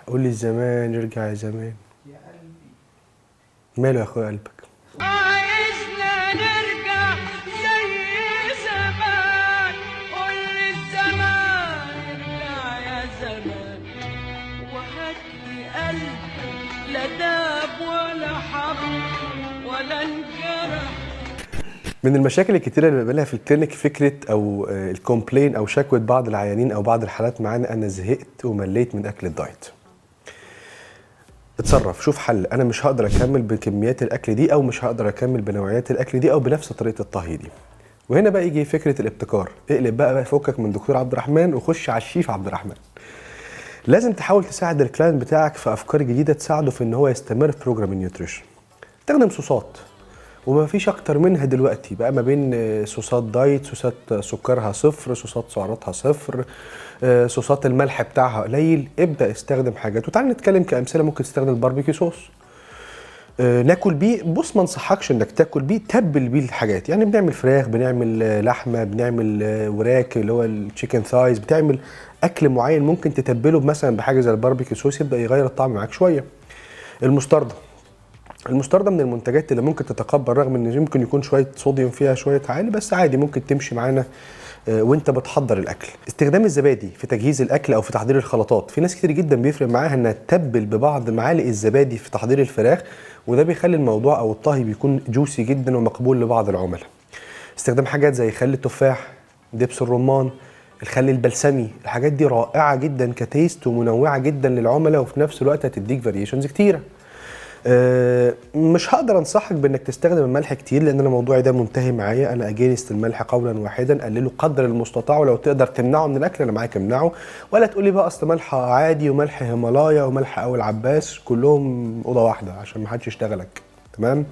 قول لي الزمان يرجع يا زمان. يا قلبي. ماله يا اخويا قلبك؟ عايزنا نرجع زي زمان، قول للزمان ارجع يا زمان، وهات لي قلب لا داب ولا حب ولا انجرح. من المشاكل الكتيرة اللي بقابلها في ال clinic فكرة أو ال complain أو شكوى بعض العيانين أو بعض الحالات معانا: أنا زهقت ومليت من أكل ال diet. اتصرف، شوف حل، أنا مش هقدر أكمل بكميات الأكل دي، أو مش هقدر أكمل بنوعيات الأكل دي، أو بنفس طريقة الطهي دي. وهنا بقى يجي فكرة الابتكار. اقلب بقى فكك من دكتور عبد الرحمن وخش على الشيف عبد الرحمن. لازم تحاول تساعد ال client بتاعك في افكار جديدة تساعده في ان هو يستمر في program ال nutrition. تستخدم صوصات، وما فيش اكتر منها دلوقتي بقى، ما بين صوصات diet، صوصات سكرها صفر، صوصات سعراتها صفر، صوصات الملح بتاعها قليل. ابدا استخدم حاجات، وتعال نتكلم كامثله. ممكن تستخدم ال barbecue sauce، ناكل بيه. بص، ما انصحكش انك تاكل بيه، تبل بيه الحاجات. يعني بنعمل فراخ، بنعمل لحمه، بنعمل وراك اللي هو ال chicken thighs، بتعمل اكل معين ممكن تتبله مثلا بحاجة زي ال barbecue sauce، يبدا يغير الطعم معاك شويه. المستردة، المستردة من المنتجات اللي ممكن تتقبل، رغم ان يمكن يكون شوية صوديوم فيها شوية عالي، بس عادي ممكن تمشي معانا وانت بتحضر الاكل. استخدام الزبادي في تجهيز الاكل او في تحضير الخلطات، في ناس كتير جدا بيفرق معاها انها تتبل ببعض معالق الزبادي في تحضير الفراخ، وده بيخلي الموضوع او الطهي بيكون juicy جدا ومقبول لبعض العملاء. استخدام حاجات زي خل التفاح، دبس الرمان، الخل البلسمي، الحاجات دي رائعة جدا ك taste ومنوعه جدا للعملاء، وفي نفس الوقت هتديك variations كتيره. مش هقدر انصحك بانك تستخدم الملح كتير، لان انا موضوعي ده منتهي معايا. انا against الملح قولا واحدا. قلله قدر المستطاع، ولو تقدر تمنعه من الاكل انا معاك امنعه. ولا تقولي بقى اصل ملح عادي وملح هيمالايا وملح اول عباس، كلهم اوضة واحدة عشان ما حدش يشتغلك. تمام.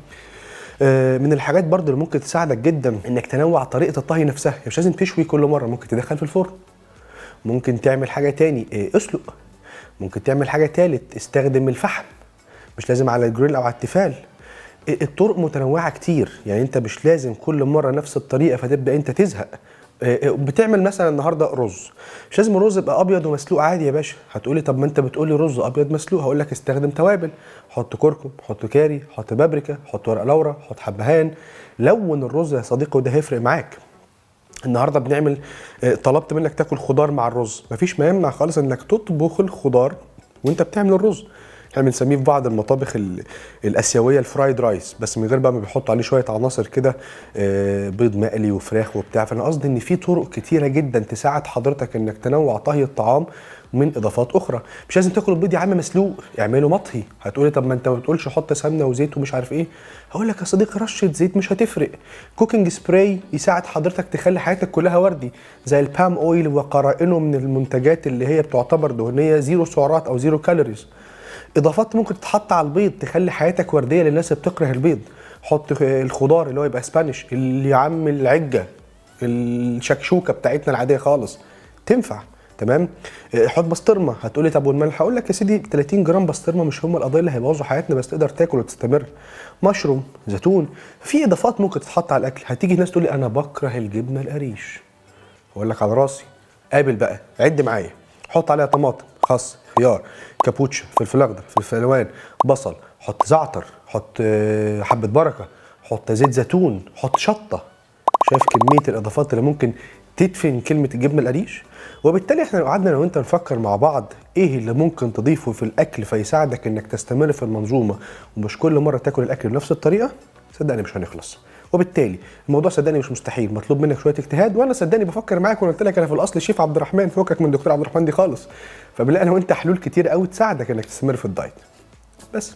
من الحاجات برضو اللي ممكن تساعدك جدا انك تنوع طريقه الطهي نفسها. مش لازم تشوي كل مره، ممكن تدخل في الفرن، ممكن تعمل حاجة تاني، اسلق، ممكن تعمل حاجة تالت، استخدم الفحم، مش لازم على الجريل او على التيفال. الطرق متنوعة كتير، يعني انت مش لازم كل مرة نفس الطريقة فتبدا انت تزهق. بتعمل مثلا النهارده رز، مش لازم الرز يبقى ابيض ومسلوق عادي يا باشا. هتقولي طب ما انت بتقولي رز ابيض مسلوق، هقول لك استخدم توابل، حط كركم، حط كاري، حط بابريكا، حط ورق لورا، حط حبهان، لون الرز يا صديقي وده هيفرق معاك. النهارده بنعمل طلبت منك تاكل خضار مع الرز، مفيش ما يمنع خالص انك تطبخ الخضار وانت بتعمل الرز. احنا بنسميه في بعض المطابخ الاسيوية ال fried rice، بس من غير بقى ما بيحطوا عليه شوية عناصر كده، بيض مقلي وفراخ وبتاع. فانا قصدي ان في طرق كتيرة جدا تساعد حضرتك انك تنوع طهي الطعام من اضافات اخرى. مش لازم تاكل البيض يا عم مسلوق، اعمله مطهي. هتقولي طب ما انت ما بتقولش حط سمنه وزيت ومش عارف ايه، هقول لك يا صديقي رشه زيت مش هتفرق. cooking spray يساعد حضرتك تخلي حياتك كلها وردي، زي ال palm oil وقرائنه من المنتجات اللي هي بتعتبر دهنية zero سعرات او zero calories. اضافات ممكن تتحط على البيض تخلي حياتك وردية للناس اللي بتكره البيض. حط الخضار اللي هو يبقى spinach، اللي يا عم العجه، الشكشوكه بتاعتنا العادية خالص تنفع. تمام. حط بسطرمه. هتقولي طب والملح؟ هقول لك يا سيدي 30 جرام بسطرمه مش هم القضية اللي هيبوظوا حياتنا، بس تقدر تاكل وتستمر. مشروم، زيتون، في اضافات ممكن تتحط على الاكل. هتيجي ناس تقول لي انا بكره الجبنة القريش، اقول لك على راسي. قابل بقى، عد معايا، حط عليها طماطم، خس، خيار، كابوتشا، فلفل اخضر، فلفل الوان، بصل، حط زعتر، حط حبه بركة، حط زيت زيتون، حط شطه. شايف كمية الاضافات اللي ممكن تدفن كلمة الجبنة القريش؟ وبالتالي احنا لو قعدنا انا وانت نفكر مع بعض ايه اللي ممكن تضيفه في الاكل فيساعدك انك تستمر في المنظومة ومش كل مرة تاكل الاكل بنفس الطريقة، صدقني مش هنخلص. وبالتالي الموضوع صدقني مش مستحيل، مطلوب منك شوية اجتهاد. وانا صدقني بفكر معاك، وانا قلت لك انا في الاصل شيف عبد الرحمن، فكك من دكتور عبد الرحمن دي خالص. فبنلاقي انا وانت حلول كتير قوي تساعدك انك تستمر في ال diet. بس.